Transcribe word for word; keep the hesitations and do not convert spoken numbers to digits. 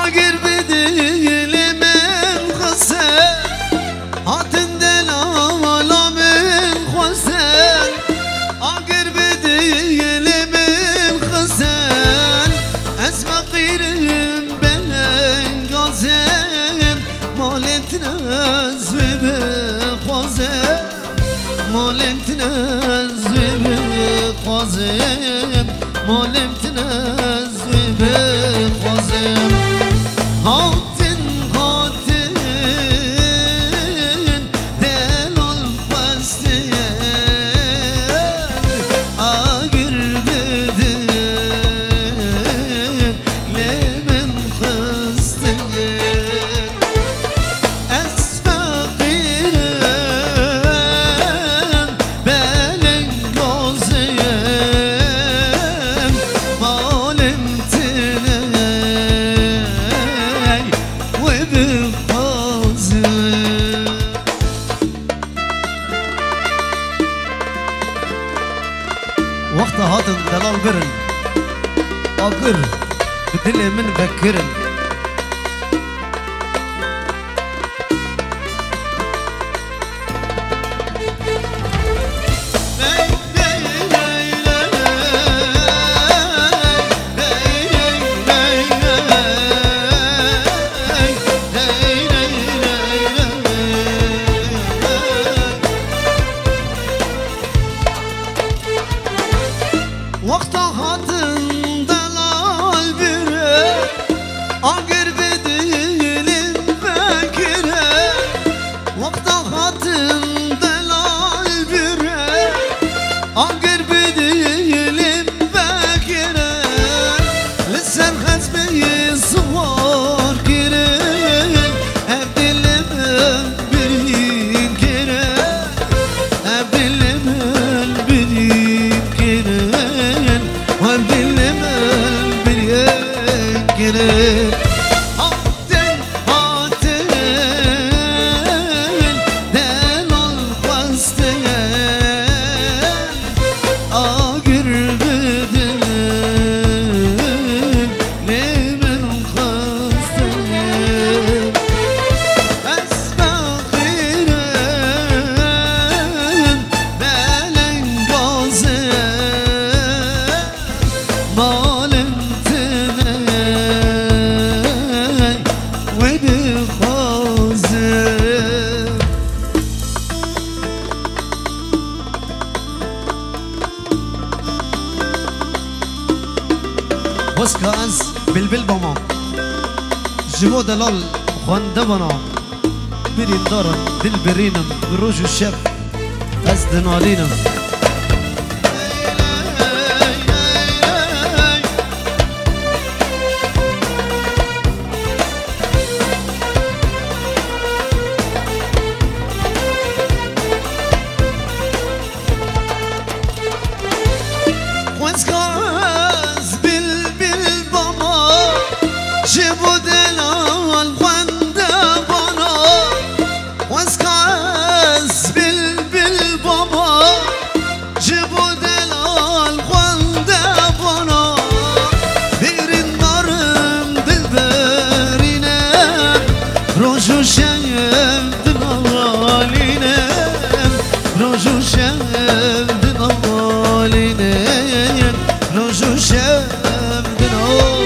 Agir bi dilê min xise, hatin delala min xwese. Agir bi dilê min xise, ez feqîrim belengazim, malê tine ez wê bixwazim. Malê tine ez wê bixwazim, malê tine ez wê bixwazim. Hatin, hatin, delal xwestin, agir bidin, lê min xistin. Ez feqîrim, belengazim, malê min tine, wê bixwazim. Wexta hatin delal birin, agir bi dilê min vekirin. Wexta hatin delal bire, agir bi dilê min vekire. Wexta hatin delal bire, agir bi dilê min vekire. Li ser xezbê siwar kirin, ev dilê min birîn kirin. Ev dilê min birîn kirin, ev dilê min birîn kirin. Hatin, hatin, delal xwestin, agir bidin, lê min xwestin. Ez feqîrim, belengazim, malê min tine, wê bixwazim. Xwezka ez bilbil bama, ji bo delal xwende bana. Birîndar im, dil birîn im, roj û şev ez dinalînim. Xwezka ez bilbil bama, ji bo delal xwende bana. Xwezka ez bilbil bama, ji bo delal xwende bana. Birîndar im, dil birîn im, roj û şev dinalînim, roj û şev dinalînim, roj û şev dinalînim.